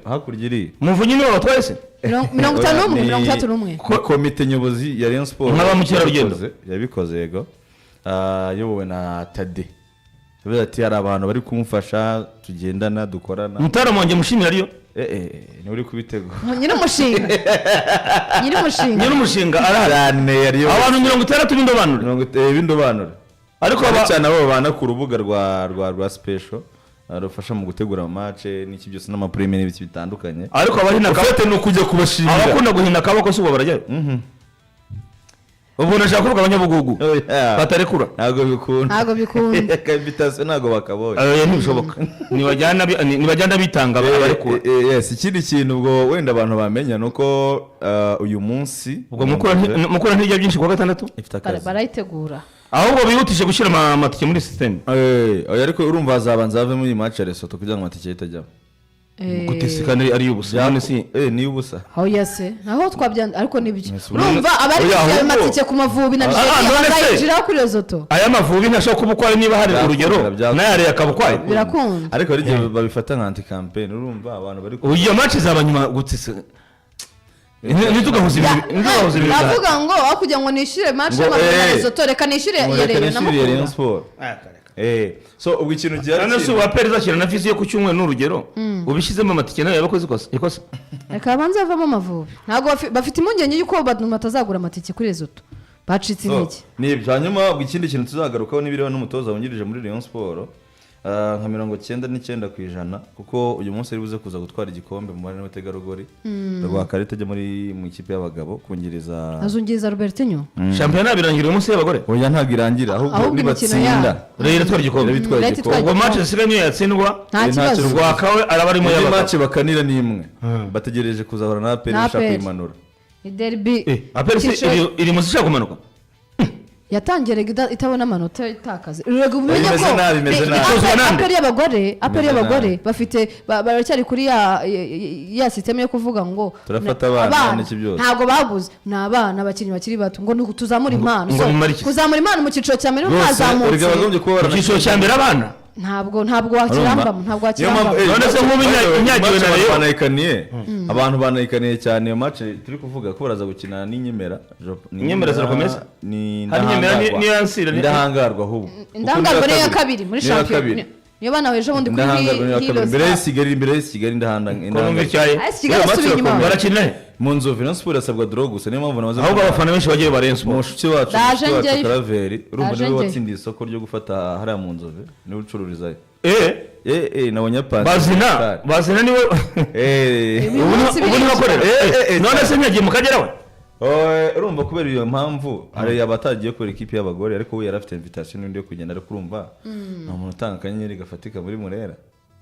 Hakurya iri. Muvunyi niwe watwaye se? 51, Ni- 61. Ni komite nyobozi ya Rayon Sport Nka ba mukerarugendo. Yabikoze, yego. Ah, iyobowe na Tade. Yavuze ati: "Hari abantu bari kumfasha, tugendana, dukorana." Mutaramu wanjye mushimira ariyo. Niwe uri kubitegura. Nyir'umushinga, nyir'umushinga. Nyir'umushinga arahari. Cyane, yariyo. Abantu 60 b'indobanure. B'indobanure. Ariko cyane cyane abo babana ku rubuga rwa special, rufasha mu gutegura ama match n'iki byose n'ama prime n'ibiki bitandukanye. Ariko abahina akaboko Ufite ni ukujya kubashimira. Abakunda guhina akaboko si ubwo barajyayo. Ubu ndashaka kuvuga abanyabugugu Oh, yeah. batarekura. Ntabwo bikunda. Ntabwo bikunda. Aka invitation ntabwo bakabonye. Ntibishoboka, nibajyana bitanga abarekura. Yes, ikindi kintu ubwo wenda abantu bamenya ni uko uyu munsi Ubwo Mukura ntirya byinshi kuwa gatandatu. Ifite akazi. Barayitegura. Ahubwo bihutishe gushyira amatike muri système. Oya, ariko urumva hazabanza havemo iyi match ya Lesotho kugira ngo amatike itajyamo. Gute se kandi ari ubusa? None si Ni ubusa. Aho yase naho twabya, ariko nibyo. Yes, Urumva abari Oya, kwishyura ahubwo- amatike ku Mavubi na Ah, Nigeria none se- bazayinjiraho kuri Lesotho. Aya Mavubi ntashobora kuba ukwayo niba hari Byakunda, urugero byakunda. n'ayariye akaba ukwayo. Birakunda. Ariko hari igihe babifata nka anti campaign, urumva abantu bari Ubu iyo match izaba nyuma gute se? Ntitugahuze ibintu. Ndavuga ngo aho kugira ngo nishyure match Ngo, y'Amavubi na Lesotho, reka nishyure ngo iya reka Rayon na nishyure iya Rayon Mukura. Sport. So ubwo ikintu gihari None se ubu APR izakina na Vision ku cyumweru, ni urugero, ubishyizemo amatike nayo yabakoze ikosa ikosa. Reka babanze bavamo Amavubi. Ntabwo bafite impungenge y'uko abantu batazagura amatike kuri Lesotho, bacitse So, intege. Ni ibyo. Hanyuma ubwo ikindi kintu tuzagarukaho n'ibiriho n'umutoza wungirije muri Rayon Sport, nka 99%, kuko uyu munsi ari buze kuza gutwara igikombe mu bari n'abategarugori rwa karita ajya muri mu ikipe y'abagabo kungiriza. Azungiriza Robertinho. Shampiyona birangira uyu munsi y'abagore? Oya, ntabwo irangira, ahubwo Ahubwo imikino nibatsinda yabo. Rayon iratwara igikombe. Iraba itwaye Leta igikombe. itwaye. Ubwo match zisigaye niyo yatsindwa, Nta Nta kibazo. kibazo. Rwakawe araba arimo Indi y'abagabo. match bakanira ni imwe, bategereje kuzahura na APR Na ishaka APR. kuyimanura. Ni derby. APR se iri mu zishaka kumanuka? Yatangiye rega itabona amanota, itakaza. Rega umenye Imeze ko nabi, imeze nabi. Itozwa nande? APR y'abagore, APR Imeze y'abagore nabi. bafite baracyari kuri ya système yo kuvuga ngo Turafata abana n'iki byose. Ntabwo baguze, ni abana, abakinnyi bakiri bato, ngo ni tuzamura impano. Ngo So, mumare iki? kuzamura impano mu cyiciro cya mbere Rwose mwazamutse. erega bagombye kuba Mu cyiciro cya mbere abana? Ntabwo wakirambamo, ntabwo Niyo mpamvu, wakirambamo. None se nk'ubu inyagiwe match na abantu Rayon? banayikaniye, abantu banayikaniye cyane iyo match turi kuvuga ko baraza gukina n'inyemera. Inyemera zirakomeza? Ni Hari Inyemera Indahangarwa. n'iyo Yansira, Indahangarwa ahubwo. Indahangarwa niyo ya kabiri muri Niyo ya shampiyona. kabiri. Niyo bana ejo bundi kuri Indahangarwa niyo ya kabiri. Heroes Imbere Cup. y'Ikigali, imbere y'Ikigali, Ko numva icyaye. AS Kigali Oya, match yasubiye inyuma. irakomeye. Barakina he? Mu Nzovu. Rayon Sport irasabwa draw gusa, niyo mpamvu namaze Ahubwo abafana benshi bagiye ba Rayon Sport. Mushuti wacu, Ndaje mushuti wacu njyeyo. Karaveri, urumva Ndaje niwe njyeyo. watsindiye isoko ryo gufata hariya mu Nzove, niwe ucururizayo. Nabonye pasi. Bazina niwe. Uyu Ubu munsi ubu niwe akorera. None se ntiyagiye mu Kagera we? Urumva kubera iyo mpamvu hari abatagiye kubera ikipe y'abagore, ariko we yari afite invitation n'undi yo kugenda, ariko urumva ni umuntu utanga akanyenyeri gafatika muri Murera.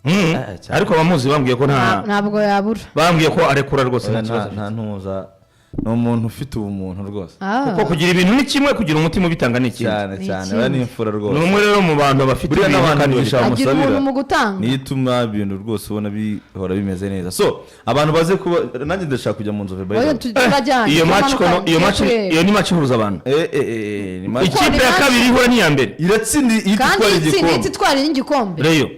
Cyane. Ariko abamuzi bambwiye ko nta Ntabwo yabura. Bambwiye ko arekura rwose, nta Oya, kibazo. Nta ntuza, ni umuntu ufite ubumuntu rwose. Kuko kugira ibintu ni kimwe, kugira umutima ubitanga ni ikindi. Cyane. Ni Cyane. ikindi. Oya, ni imfura rwose. Ni umwe rero mu bantu bafite Buriya ibintu n'abantu kandi umugisha babitanga. Agira bamusabira ubuntu mu gutanga. niyo ituma ibintu rwose ubona bihora bimeze neza. So abantu baze kuba, nanjye ndashaka kujya mu Nzove, by the Oya, way. turajyanye. Iyo match Tumanuka, kono iyo tugiye match kureba. Iyo ni match ihuza abantu. Ni match. Ikipe ya match. kabiri ihura n'iya mbere. Iratsinda ihita Kandi itwara itsinda ihita igikombe. itwara n'igikombe. Rayon.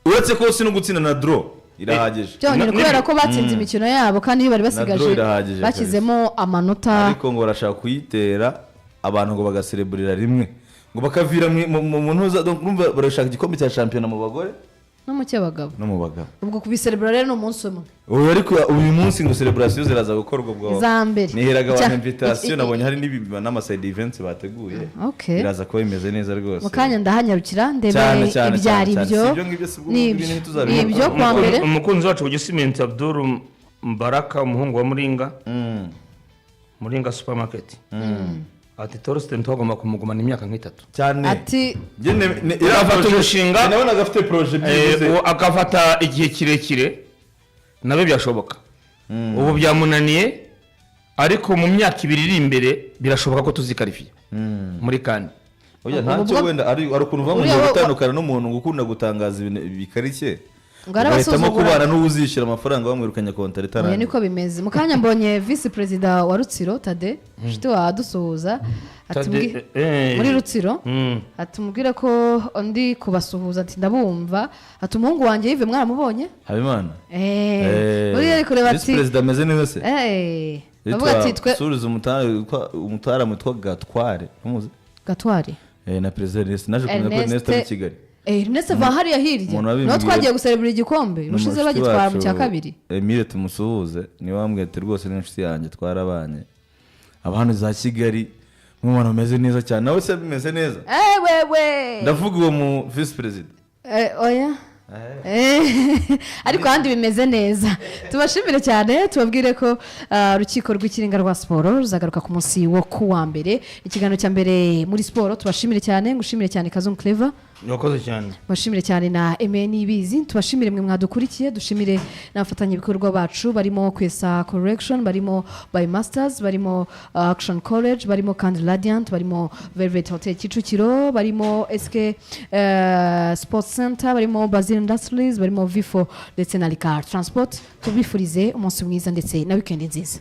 Uretse ko si no gutsinda, na draw irahagije. Byonyine kubera ko batsinze imikino yabo kandi iyo bari basigaje Draw irahagije. bashyizemo amanota. Ariko ngo barashaka kuyitera abantu ngo bagasereburira rimwe, ngo bakavira mu ntuza. Donc urumva barashaka igikombe cya shampiyona mu bagore No mu cy'abagabo. no mu bagabo. Ubwo kubiserebura rero ni umunsi umwe. Ubu ariko uyu munsi ngo celebration ziraza gukorwa ubwo. Iza mbere. Niheraga abantu invitation, nabonye hari n'ama side events bateguye. Biraza kuba bimeze neza rwose. Mu kanya ndahanyarukira ndebe Cyane, cyane, ibyo ari cyane, cyane. byo. Si ibyo ngibyo, si ubwo Nibyo. ibintu ntituzabibona. Nibyo, kuwa mbere. Umukunzi wacu ku Gisimenti, Abdul Mbaraka, umuhungu wa Muringa, Muringa Supermarket, ati Torsten twagomba kumugumana imyaka nk'itatu. Cyane. Ati Njye iriya Agafata projet- umushinga. njye nabonaga afite projet byibuze. Uwo agafata igihe kirekire nabyo byashoboka. Ubu byamunaniye, ariko mu myaka 2 iri imbere birashoboka ko tuzikarifiye muri CAN. Oya, ntacyo. Wenda ari ukuntu uva mu Uriya gihe gutandukana n'umuntu ngo ukunda gutangaza ibintu bikarishye. Ngo Ugahitamo arabasuzugura. kubana n'uwuzishyura amafaranga bamwirukanye kontara Oya, itarangiye. niko bimeze. Mu kanya mbonye visi perezida wa Rutsiro, Tade, inshuti wadusuhuza, Tade, muri Rutsiro, atumubwire ko ndi kubasuhuza, ati ndabumva, ati umuhungu wanjye Yves mwaramubonye? Habimana. Buriya ari kureba Visi ati perezida ameze neza se? Bavuga ati twe Suriza umutaramu witwa Gatware, umuzi? Gatwari. Na perezida Ernest, naje kumenya ko Ernest ari i Kigali. Ernest va hariya hirya. Umuntu wabimbwiye- Niho twagiye guserebura igikombe Ni ubushize, umushuti bagitwara mu wacu, cya kabiri. Emile tumusuhuze, niwe wambwiye ati rwose ni inshuti yanjye, twarabanye abantu za Kigali, nk'umuntu umeze neza cyane. Nawe se bimeze neza? Wewe. Ndavuga uwo mu visi perezida. Oya. Ariko ahandi bimeze neza. Tubashimire cyane, tubabwire ko Urukiko rw'Ikirenga rwa Siporo ruzagaruka ku munsi wo kuwa mbere, ikiganiro cya mbere muri siporo. Tubashimire cyane, ngushimire cyane Kazungu Clever. Urakoze cyane. Tubashimire cyane na Emeni Ibizi, tubashimire mwe mwadukurikiye, dushimire n'abafatanyabikorwa bacu barimo Kwesa Correction, barimo by Masters, barimo Action College, barimo kandi Radiant, barimo Velvet Hotel Kicukiro, barimo SK Sports Center, barimo Basil Industries, barimo V4 ndetse na Licar Transport. Tubifurize umunsi mwiza ndetse na weekend nziza.